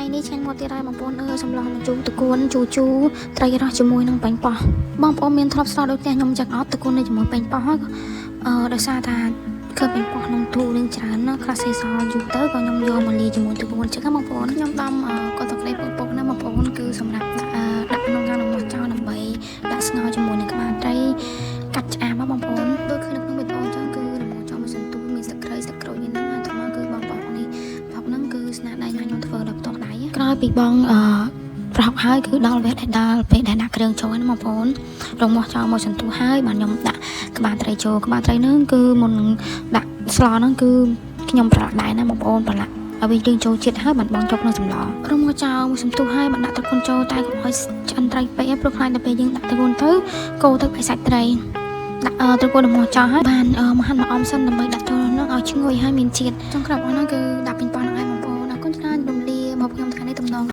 ថ្ងៃនេះឆ្ងាញ់មកទៀតហើយបងប្អូនអើយសម្លម្ជូរត្រកួនជូរជូរត្រីរស់ជាមួយនឹងប៉េងប៉ោះបងប្អូនមានធ្លាប់ស្លោដូចផ្ទះខ្ញុំចឹងអត់ត្រកួននេះជាមួយប៉េងប៉ោះហ្នឹងដោយសារថាឃើញប៉េងប៉ោះក្នុងទូនឹងច្រើនណាស់ខ្លះសេសល់យូរទៅក៏ខ្ញុំយកមកលាយជាមួយត្រកួនចឹងណាបងប្អូនខ្ញុំដាំកតក្តីពុកពុកណាបងប្អូនគឺសម្រាប់ដាក់ដាក់ក្នុងការរមាស់ចោលដើម្បីដាក់ស្ងោរជាមួយនឹងក្បាលត្រីកាត់ឆ្អាបបងប្អូនដូចឃើញនៅក្នុងវីដេអូចឹងគឺរមាស់ចោលមួយសន្ទុះមានស្លឹកគ្រៃស្លឹកក្រូចនេះហ្នឹងហើយតមកគឺបងប្អូននេះប្រហុកហ្នឹងគឺស្នាដៃខ្ញុំធ្វើដល់ផ្ទាល់ដៃក្រោយពីបងអឺប្រហុកហើយគឺដល់វេដល់ពេលដែលដាក់គ្រឿងចូលណាបងប្អូនរមាស់ចោលមួយសន្ទុះហើយបានខ្ញុំដាក់ក្បាលត្រីចូលក្បាលត្រីហ្នឹងគឺមុននឹងដាក់ស្លហ្នឹងគឺខ្ញុំប្រឡាក់ដែរណាបងប្អូនប្រឡាក់ឲ្យវាយើងចូលជាតិហើយបានបងចូលក្នុងសម្លរមាស់ចោលមួយសន្ទុះហើយបានដាក់ត្រកួនចូលតែកុំឲ្យឆ្អិនត្រីពេកព្រោះខ្លាចដល់ពេលយើងដាក់ត្រកួនទៅកូរទៅបែកសាច់ត្រីដាក់ត្រកួនរមាស់ចោលហើយបានមកហាន់មកអមសិនដើម្បីដាក់ចូលនោះឲ្យឈ្ងុយហើយមានជាតិចុងក្រោយរបស់ហ្នឹងគឺដាក់ពេញប៉ោះហ្នឹងឯងបងប្អូនអរគុណច្រើនរំលាមកខ្ញុំថ្ងៃនេះតំណង។